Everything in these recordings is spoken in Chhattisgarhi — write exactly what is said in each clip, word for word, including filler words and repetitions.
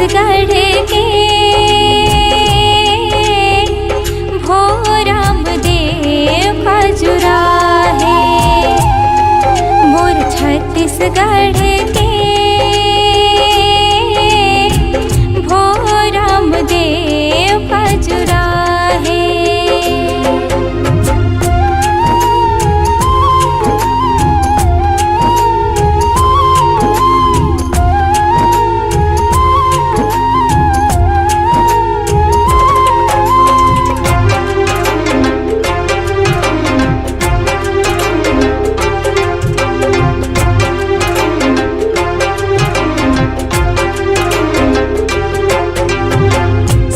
छत्तीसगढ़ के भोरम देव खजुराहे, मोर छत्तीसगढ़ के भोरम देव खजुराहे।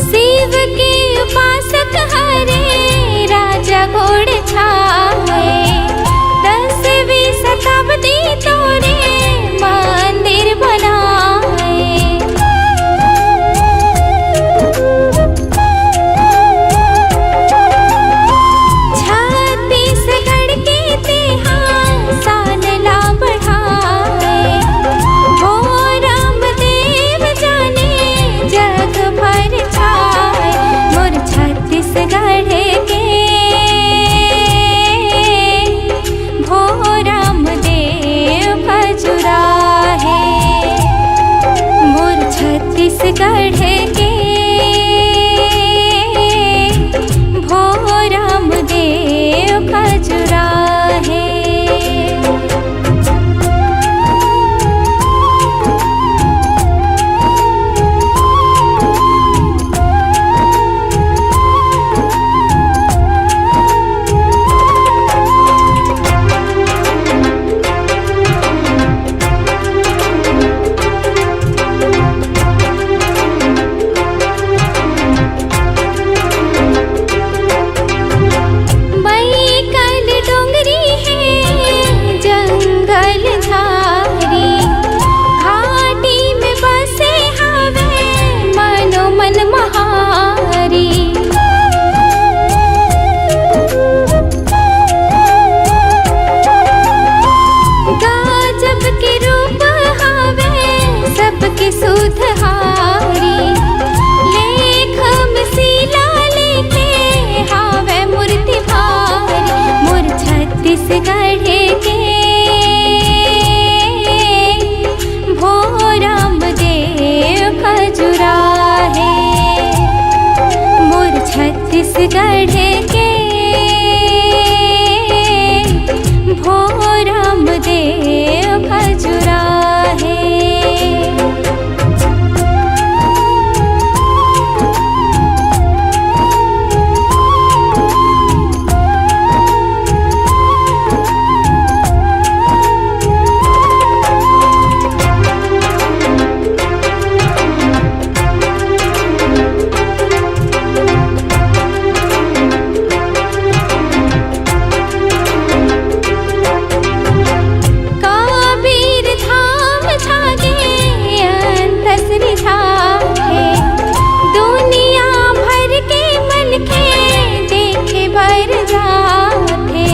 शिव के उपासक हरे राजा घोड़छाए, दसवीं शताब्दी तोरे मंदिर बनाए। छत्तीसगढ़ के तेहा शान ला बढ़ाए, भोरम देव जाने जग भर छाए। मोर छत्तीसगढ़ के भोरम देव खजुराहे, मोर छत्तीसगढ़ के भोरम देव खजुराहे। मई कल डोंगरी हे जंगल झारी, घाटी में बसे हावे मनो मन महारी। गजब के रूप हावे सबके सुधहारी, लेख में शिला लेखे हावे मूर्ति भारी। मोर छत्तीसगढ़ के भोरम देव खजुराहे, मोर छत्तीसगढ़ के भोरम देव खजुराहे। कबीर धाम छागे अंतस रिझाथे, दुनिया भर के मनखे देखे बर जाथे।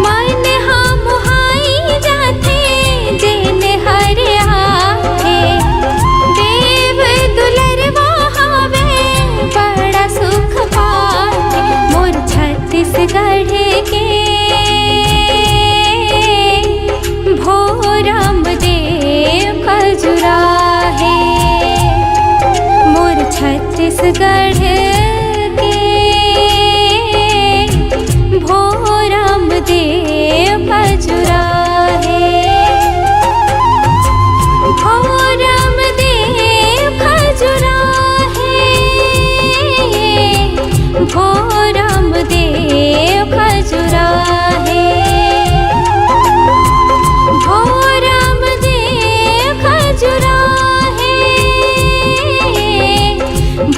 मन हा मोहाई जाथे, जेन हर आथे। देव दुलरवा हावे, बड़ा सुख पाथे। मोर छत्तीसगढ़ के भोरम देव खजुराहे, मोर छत्तीसगढ़ के भोरम देव खजुराहे। भोरम देव खजुराहे, भोरम देव खजुराहे। भोरम देव खजुराहे,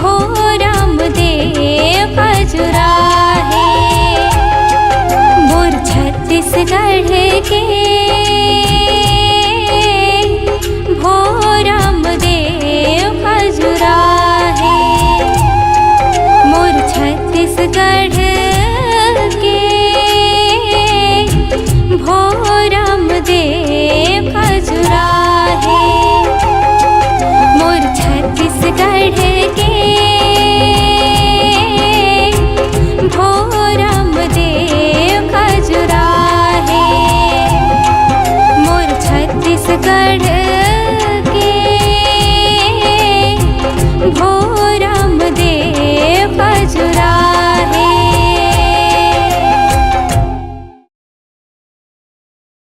भोरम देव खजुराहे। मोर छत्तीसगढ़ के भोरम देव खजुराहे, मोर छत्तीसगढ़ के भो के भोरम देव खजुराहे। मोर छत्तीसगढ़